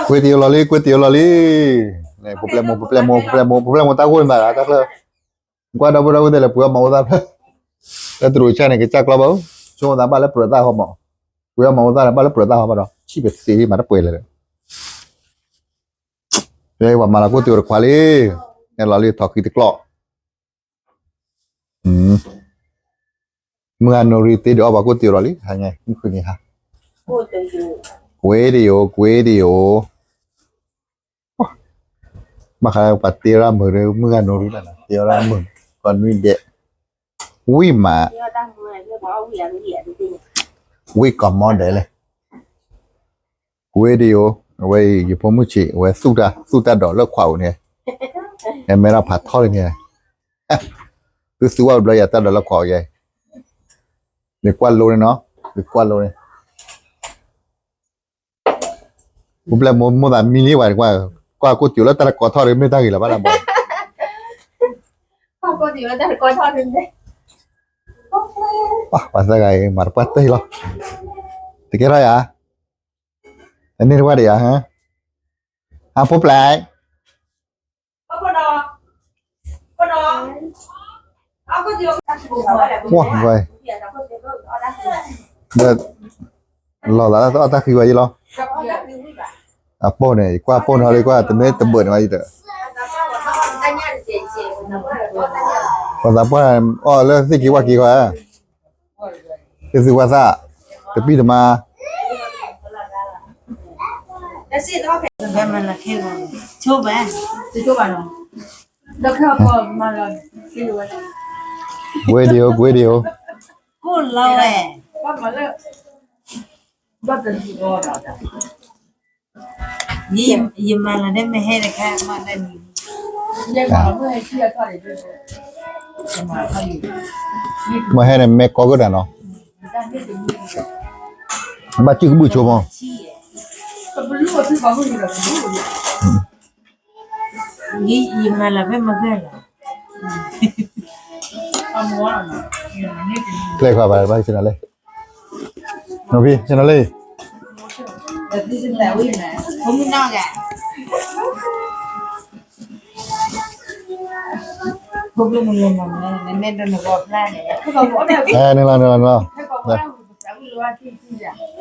ကွ့တံၤလီၤလံ, ကွ့တံၤလီၤလံ. ပပျဲၢ်မိၢ်, ပပျဲၢ်မိၢ်, ပပျဲၢ်မိၢ်, ပပျဲၢ်မိၢ်တၢ်ဂိၢ်န့ၣ်ဘၣ်, တၢ်ချၢ, ကွၢ်ဒီပုၢ်ဒီဝဲၢ်သ့ၣ်လဲၣ်, ပှ့ၤအီၣ်မၤအိၣ်သၣ်ဖျၢၣ်, လၢတရူးဆၢန့ၣ် ကစၢ်ကျီဘၣ်, ဆိသးဘၣ်လၢပရၢသၣ်ဃီမး, ပှ့ၤအီၣ်မၤအိၣ်သၣ်န့ၣ် ဘၣ်လၢပရၢသၣ်ဃီဘၣ်ဒီး ဆံၣ်ပသ့မၤတပှဲၤလဲၣ်ဒီး, ပှၤမၤလီၤကွ့တံၤတခွးလံ, န့ၣ်လီၤလံ ထီၣ်ဃံတကျီၢ် မုၢ်ဂၤနိရံသ့ဒီးအီၣ်ပှၤကွ့တံၤလီၤလံ, ဟါညါ, မုၢ်ဃုနံၤဟါ, ကွ့တံၤ, ကွ့တံၤ, ဘၣ်ဃးပှၤတ့ရၣ်မုာ်ဒီး မုၢ်ဂၤနိရံလီၤ, တ့ရၣ်မုာ်, ကီးနွံဒဲး, ဝံၣ်မး, ဝံၣ်ကီးမီဒဲးလဲၣ်. ကွ့တံၤဧိၤ, အဝဲအံၤ ယဖိမုၣ်ဆံး အဝဲသူၣ်တၢ်, သူၣ်တၢ်ဒိးလၢခွးဧိၤန့ၣ်, အမဲထီၣ်ဖးထီလံန့ၣ်, သုသူဝဲတဘျီယၤတၢ်ဒိးလၢခွးဧိၤယဲ, နကွၢ်လိန့ၣ်နီၤ, နကွၢ်လိန့ၣ်, ပပျဲၢ်မိၢ်မိၢ်သးမံလံဝဲ, ကွၢ်ကွ့တံၤလၢတၢ်တကိးထီၣ်ဒီး မ့ၢ်တၢ်ဂ့ၤလီၤဘၣ်ဒၣ်ဘီ, ပှၤသၢဂၤအံၤ မၤတပှၢ်တၢၢ်လီၤ, တကဲထီၣ်ယၤ အန့ၢ်တဝၢ်ဒီးယၤ, ဟါ, ဖိပျဲၢ်, လီၤသးလၢအီၣ်တၢ်ဃံဝဲယဲလီၤ, အပိၢ်န့ၣ် ယကွၢ်ပိၢ်နီၤလံကွၢ် တမ့ၢ်တဘၢၣ်န့ၣ်ဘၣ်ယတၢ်, ပှၤသးပှၢ်အီၣ်လၢသ့ၣ်က့ၤဝၣ်က့ၤဃီဧါ, သ့ၣ်သုးဝၣ်သၣ်, တပံၢ်တမါ, ကွ့တံၤဧိၤ ကွ့တံၤဧိၤ, ကိၣ်လီၤဝဲ, ယမၤလီၤဒ်မ့ၢ်ဟဲတခါမးတၢ်နံၤ, မ့ၢ်ဟဲန့ၣ် မ့ၢ်ကီကၢၢ်တၢ်နီၤ, ဘၣ်စုကဘုၣ်ဆိမး, ယမၤလီၤဖဲမ့ၢ်ကၢၢ်လီၤ, ကျဲၤခွါဘၣ်ဘၣ်ဆ့ၣ်နီၤလၢ, နီၤဖံဆ့ၣ်နီၤလၢ, ဖိမုၣ်နီၢ်ဂၤ, ဖိမုၣ်နီၢ်ဂၤ, နမ့ၢ်ဒိးနဂီၤဖျါန့ၣ်, နလီၤ နလီၤ နလီၤ,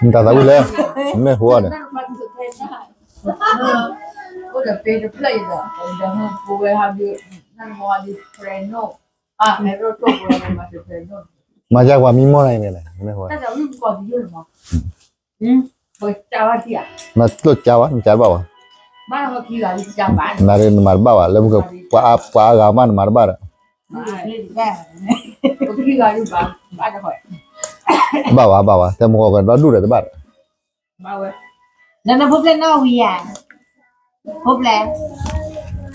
နတၢ်သးဝံၣ်လဲၣ်, နမ့ၢ်ဟူအီၤန့ၣ် မၤယါကွၢ်မံမီၢ်နၤအံၤန့ၣ်လဲၣ်, မ့ၢ်ဟူ, မၤကျိၣ်ကၢဝဲ, မၤတဘၣ်ဝဲ, နမၤတဘၣ်ဝဲ, လၢမ့ၢ်က ပှၤအါဂၤမးနမၤတဘၣ်ဒီး, ဘၣ်ဝဲ ဘၣ်ဝဲ, တဲမ့ၢ်ကီးကဒီဒူၣ်ဒီးတဘၣ်ဒီး, နဖိပျဲၢ်နီၣ်ဝံၤဧါ, ဖိပျဲၢ်,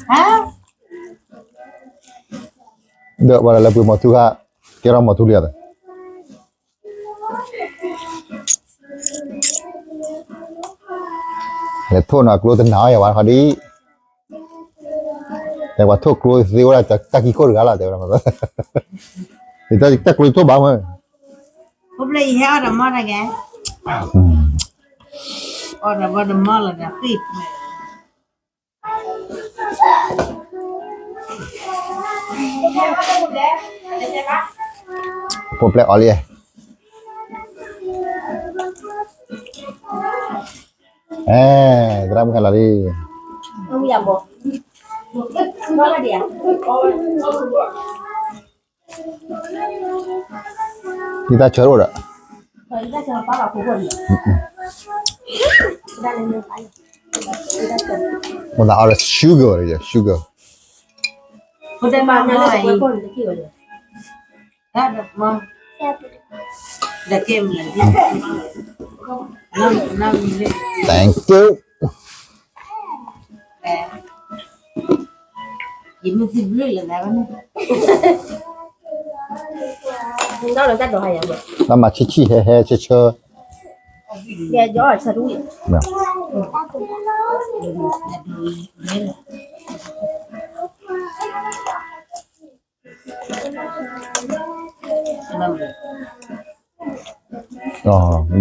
ဟါ ဒီးပှၤလၢပှ့ၤမီၤထူခါ, ကဲထီၣ်မီၤထူလံဧါ, လဲၤထိၣ်နီၤကျိတနၤအီၤယၤဝဲခီဒ်, တဲပှၤထိၣ်ကျိသ့ဝဲဒၣ်တၢ်ကံၢ်ခိၣ်တဂၤလီၤ တဲဝဲဒၣ်, တၢ်ကျိထိၣ်ဘၣ်မး, ဖိပျဲၢ်အံၤဟဲအီၣ်ဒီးမီၢ်တဂၤ, အီၣ်ဒီးဘီဒီးမီၢ်လီၤဒီးဃ့ၢ် ဖိပျဲၢ်အီၤလံ, အဲ သရၣ်မုၣ်ဟဲလီၤလံ, ယတၢ်ဆၢတအိၣ်ဒီး, အိၣ်သးအီၤဒီး sugar ဒီး sugar, တၢ်ဒီးမီၢ်, ဒီးကဲမုၢ်လၢ်, thank you, ယမ့ၢ်သံဘျုးလၢၤသးဘၣ်န့ၣ်, တၢ်မၤဆံးဆံးဟဲဟဲဆၢဆၢ, ယဆၢတဝံၣ်, မ့ၢ်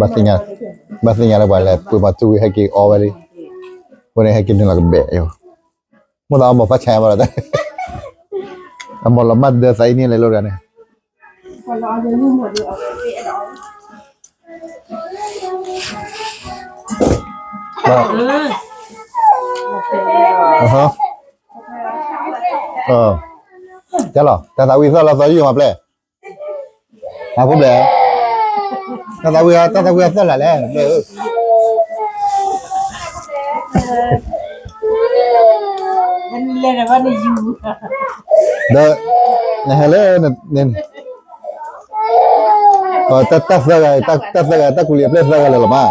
ဘၣ်သ့ၣ်ညါ, ဘၣ်သ့ၣ်ညါလၢပှၤလဲၤပှ့ၤမၤသူဝံၤ ဟဲက့ၤအီဝဲလံ, အဃိန့ၣ် ဟဲက့ၤနုာ်လီၤကဘဲၣ်ယိၤ, မိၢ်သးအီမီၤဖးဆါဘၣ်ဒီး, အမီၤလီၤမၢ်ဒၢသးအံၤန့ၣ်လဲၤလိာ်တဂၤန့ၣ် ကလီၤ တၢ်သးဝံၣ်သီၣ်လီၤသီယုၢ်မၤပျဲၢ်, အဖိဘျဲၣ်, တၢ်သးဝံၣ် တၢ်သးဝံၣ်အသီၣ်လၢ်လဲၣ်, ဒီး နဟဲလၢ တၢ်သၢဂၤ တၢ်သၢဂၤ တၢ်ကူလံၤအပျဲၢ်သၢဂၤလၢာ်လီၤမး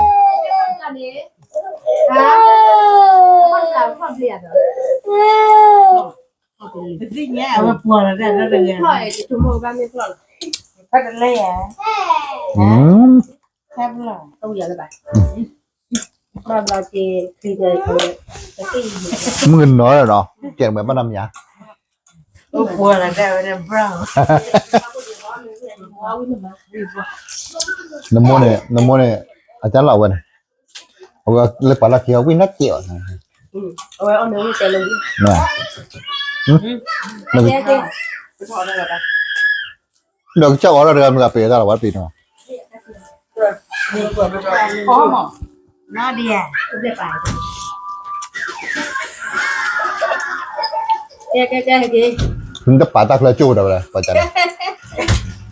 မုၢ်ကနီၤဒီး ကဲမ့ၢ်ဘၣ်နၤမယါ, နမိၢ်န့ၣ် နမိၢ်န့ၣ် အတၢ်လီၢ်ဝဲန့ၣ်, အဝဲလၢပှၤလီၢ်ခံအီၤဝံၣ်နၢ်က့ၤအီၤ, ဒီးကစၢ်အီၤဒီးတဂၤမုၢ်ဂၤပ့ၤတၢ်လီၤဝဲပ့ၤနီၤ, နတပာ်တၢ်ချၢကၠိၣ်ဒီးဝဲဒၣ် ပှၤကန့ၣ် လဲၤ, လဲၤတီၤ, န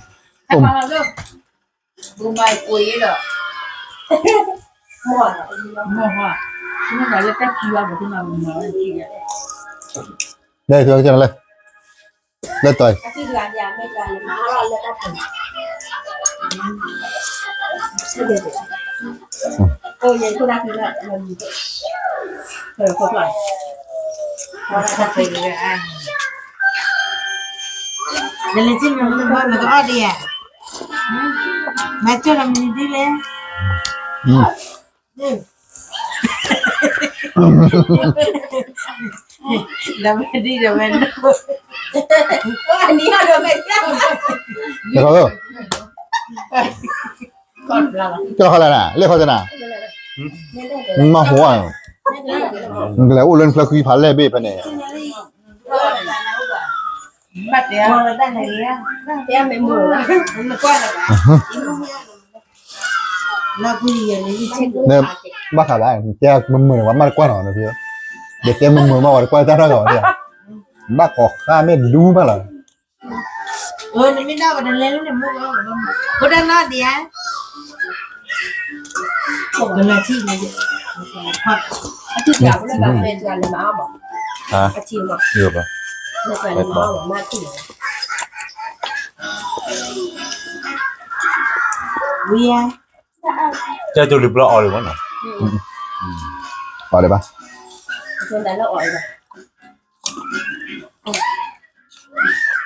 လဲၤစ့ၢ်မၤမၤမၤကအီၣ်ဒံးဧါ, မၤကၠိၣ်လီၤမနုၤဒ်လဲၣ် ဒီးဝဲဒ်ဒီးဝဲဒိၣ်, ကဲခီလဲၣ်နၤ လဲၣ်ခီကနၤ, မၤဟိ, လဲၤအိၣ်လၢနချၢဃံဖးလဲၢ်ဘ့ၣ်ဖဲန့ၣ်, ဘၣ်တဲ, ဘၣ်ဃးဘၣ်, တဲမုာ်မုာ်န့ၣ် ပှၤမၤတကွၢ်နီၤ, တဲမုာ်မုာ်မး ပှၤတကွၢ်တၢ်ထီၣ်ကီး, ဘၣ်ကိးဃါမ့ၢ်ဒူမးလီၤ, နမ့ၢ်ဒၣ်ဝဲတလဲၤလၢန့ၣ်မ့ၢ်, ဖိတၢ်နီၢ်ဒံးဧါ ကလၤထံၣ်န့ၣ်, အထံၣ်တဂၤဖိလၢဘၣ်ဖဲတဂၤလၢမၤအီၣ်မး, အထံၣ်မး, ဝံၤဧါ, ကၠီကၠိလံပျီအီၣ်လံဝဲနီၤ, အီၣ်လံဘၣ်, လၢအီၣ်လံဘၣ် ပှၤလဲၤကွၢ်ကူၣ်ဘၣ်ဃီညါလဲၣ်, လဲၤကမၤဟဲက့ၤမၤ လဲၤကမၤဟဲက့ၤဒံး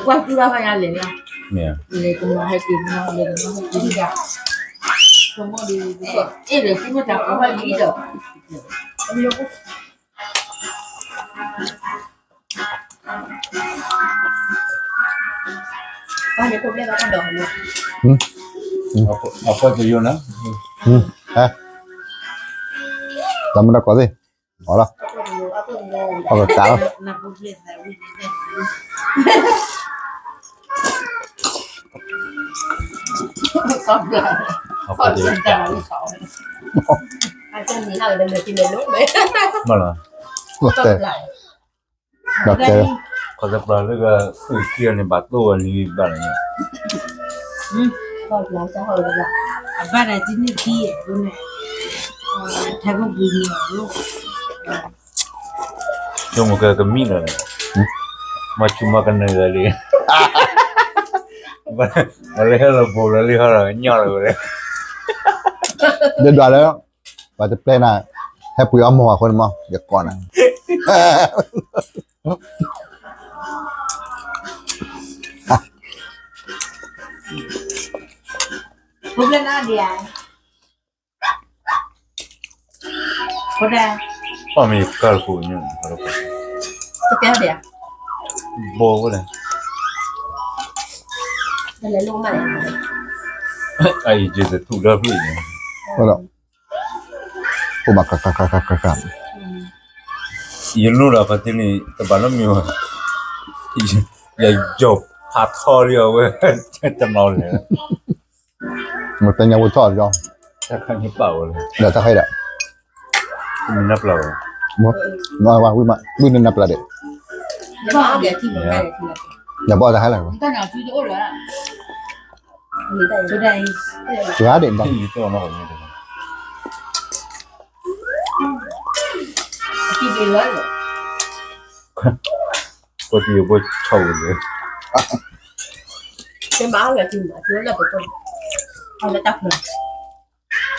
ဒၣ်, ကမီၣ်ဒံး, အဲၣ်ဒိးကူၣ်မ့ၢ်တၢ်ကိးဟဲဒံးဒီး, ဘၣ်န့ၣ်ခိၣ်ဘျဲၣ်ဘၣ်တၢ်ဒိးဟဲလီၤ, အဖီတယိနၤ, တၢ်မ့ၢ်တၢ်ကိးသ့ၣ်, အီၣ်လီၤ, အီၣ်ကကးလီၤ ဘၣ်လီၤ, ဘၣ်တဲ, ခီသပှၢ်လၢကသုးခံဂၤန့ၣ် ဘၣ်တိၢ်ဝဲလံဘၣ်လီၤန့ၣ်, အဘၣ်ဒၣ်တနံၣ်ခံအံၤန့ၣ်, ထဲပပူၤန့ၣ်လီၤ, ဆိကမိၣ်ကကမံလီၤန့ၣ်, မၤဆူၣ်မၤကနၢၤလီၤလံ, ပှၤလၢဟဲလီၤဘိးလီၤလံဟီဒီးကညီလီၤဝဲ, ဒ်ဒွးလၢ ပှၤတပျဲနၤ, ဟဲပှ့ၤအီၣ်မီၤအဃိန့ၣ်မး ယကိးနၤ, ဖိပျဲနၤဒံးဧါ, ဖိဒၣ်, ပှၤမ့ၢ်ယကၢ်လၢပူၤညါ, တပျဲဒံးဧါ, ဘိဝဲလဲၣ်, တလဲၤလိၣ်မးလဲၣ် အအံၤယတထူၣ်လၢဖျၢၣ်န့ၣ်, အိၣ်ဘၣ်ကကကကကက, ယလိၣ်ဒီးပှၤတန့ၣ် တဘၣ်နီတမံၤဘၣ်, ယယီၤဖးထီလံအဝဲ, တနီၤလဲၣ်, မတညါဝဲထီၣ်ဒီး, တၢ်ခါန့ၣ်ပာ်ဝဲလၢ, ဒီးတၢ်ခါဒီး, မ့ၢ်နၢ်ပျၢ်ဝဲ, ဝံၤမး ဝံၤန့ၣ်နၢ်ပျၢ်ဒံး, ယဘၣ်အီၣ်တၢ်ဟဲလၢ, ဂၤဒံးဘၣ်, ပှၤတယိၤဘိဆီဝဲလၢ, လၢကၠ့ကၠ့မး, လၢဖးလူၤကၠ့ကၠ့မး, မ့ၢ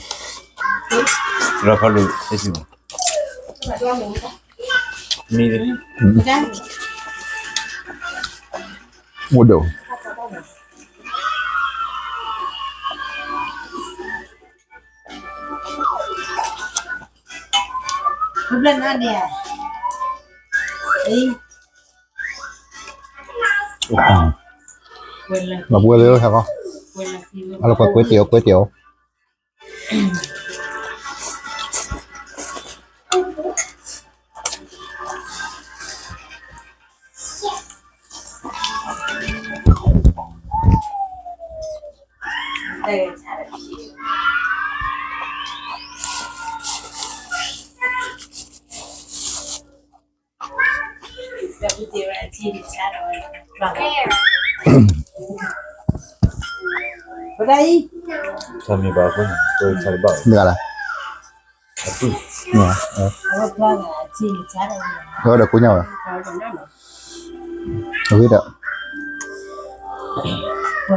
်, အိၣ်ဒိၣ် မၤပှဲၤလၢဟဲကီ, အလီၤကွဲးကွဲးတ့ၢ်, ကွဲးတ့ၢ်, မ့ၢ်ဂၤလၢ, အဝဲဒီးကိးညါဝဲ, အဝဲ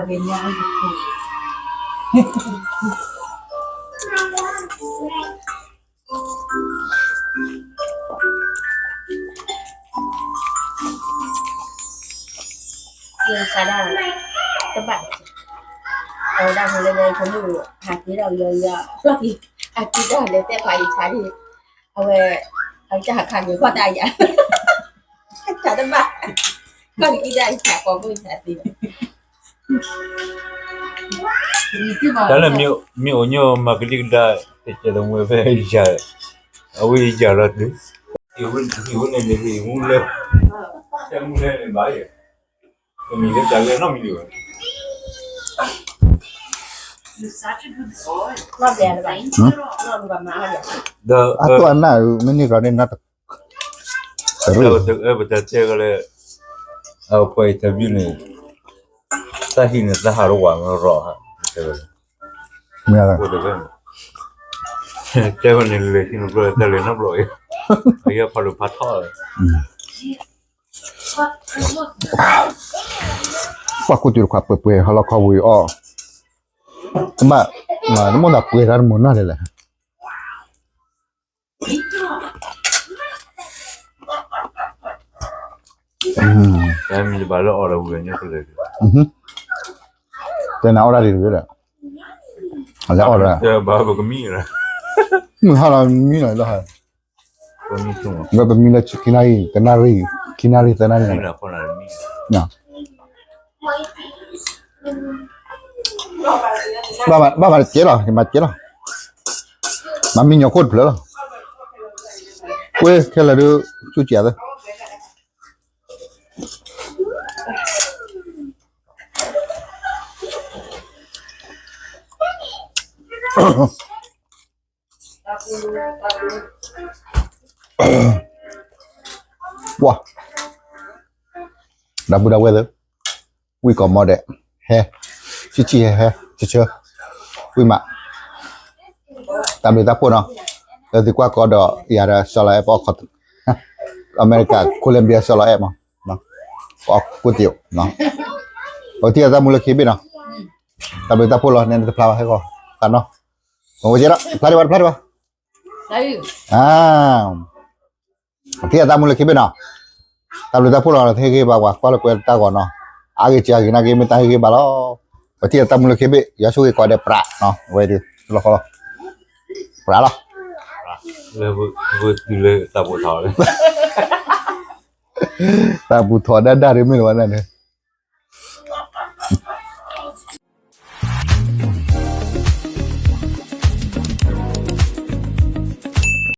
ဒီး ယဆါဒၣ်တဘၣ်, အဝဲဒၣ်မ့ၢ်လၢညါဖိမုၣ်ဟးက့ၤဒီးယီၤယီၤ, အက့ၤတၢ်လဲၤတဲဖးယဆါဒၣ်, အဝဲ, အဝဲတၢ်ဟးခါန့ၣ် ကွၢ်တၢ်ယၤ, ဆါတဘၣ်, ကွၢ်က့ၤတၢ်ယဆါကိးမုၢ်ဆါသ့ တၢ်လၢမ့ၢ်အိၣ်ညီမၤကဒံကဒါ, တကဲးတမှဲဖဲယၤ, အဝဲယၤလီၤတုၤ, အဝဲန့ၣ်န့ၣ်မူလၢ, တမူလၢန့ၣ်ဘၣ်ယဲ, တမံၤလၢတၢ်လၢနီတမံၤလၢၤဘၣ်, ဒီးအတိၢ်အနၢ်မ့ၢ်န့ၢ်ကီးန့ၣ်နၢ်တ တရ့ၣ်, ပတတဲကီးလၢ, အပှၤအံၤ interview န့ၣ်, တၢ်ဟံးန့ၣ် တၢ်ဟးလၢဝၤမ့ၢ်ရီၣ်, မ့ၢ်, တဲဝဲန့ၣ်လဲၤဟံးန့ၣ်ဘျီ တၢ်လဲၤနီတဘျီအံၤ, အယဖးလိာ်ဖးထီၣ်, ပှၤကူၣ်တုၤတခွးပှဲၤပှဲၤ ဟီလီၤခီဝံၤအီၣ်, တဘၣ်, တမိၣ်သးပှဲၤတၢ်တမုာ်နီၢ်လဲၣ်လဲၣ် တဘၣ်လၢအီၣ်ဒီးဝံၤ, တဲနၤအီၣ်ဒၣ်ဒ်တဂ့ၤဒီး, လဲၤအီၣ်ဒီး, မုၢ်ဟါလီၤမံလီၤလီၤ, လၢပမံလၢခံနၣ်ရံၣ်, တနၣ်ရံၣ်, ခံနၣ်ရံၣ်သၢနၣ်ရံၣ်, ဘၣ်မၤတကဲလီၤ, ယမၤတကဲလီၤ, မၤမံညီခိၣ်တဖျၢၣ်လီၤ, ကွဲခဲလၢာ်ဒုး, ဆူၣ်ကဲးသၢ ပှၤ, ဒီပုၢ်ဒီဝဲၢ်သ့ၣ်, ဝံၣ်ကိးမံၤဒဲး, ဟဲ, ဆံးဆံးဟဲဟဲ, ဆၢဆၢ, ဝံၣ်မး, တၢ်ဘျုးတၢ်ဖှိၣ်နီၤ, လၢသုကွၢ်ကီဒီးယၤဒီး စီၤလီၤအဲၣ်ပအီၣ်ခီ, အမဲရကၤ Colombia စီၤလီၤအဲၣ်မး, ပအီၣ်ကူၣ်တံၢ်, ပကထံၣ်အသးမူလၢခံဘ့ၣ်နီၤ, တၢ်ဘျုးတၢ်ဖှိၣ်လီၤ နဲနတဖျါဘၣ်ဟဲဂီၤ, သးနီၤ, ဝဲကဲဒီး တဖျါဒံးဘၣ် တဖျါဒံးဘၣ် ထံၣ်အသးမူလၢခံဘ့ၣ်နီၤ, တၢ်ဘျုးတၢ်ဖှိၣ်လီၤ ဟ့ၣ်ဂံၢ်ဘါပှၤ ကွၢ်လၢကွဲတၢ်ဂီၤနီၤ, အါဂ့ၤစှၤဂ့ၤနာ်က့ မ့ၢ်တၢ်ဟ့ၣ်ဂံၢ်ဘါလီၤ, ပထံၣ်လၢတၢ်မုၢ်လၢ်ခ့ဘ့ၣ် ယွၤဆိၣ်ဂ့ၤကိးဂၤဒဲး ပြးနီၤ ဝဲဒုး လီၢ်ဃီလီၤ ပြးလီၤ လၢပသူလၢတၢ်ဘူၣ်ထီၣ်လၢ တၢ်ဘူၣ်ထီၣ်ဒၣ်ဒၣ်ဒုးမ့ၢ်လီၤဝဲဒၣ်န့ၣ်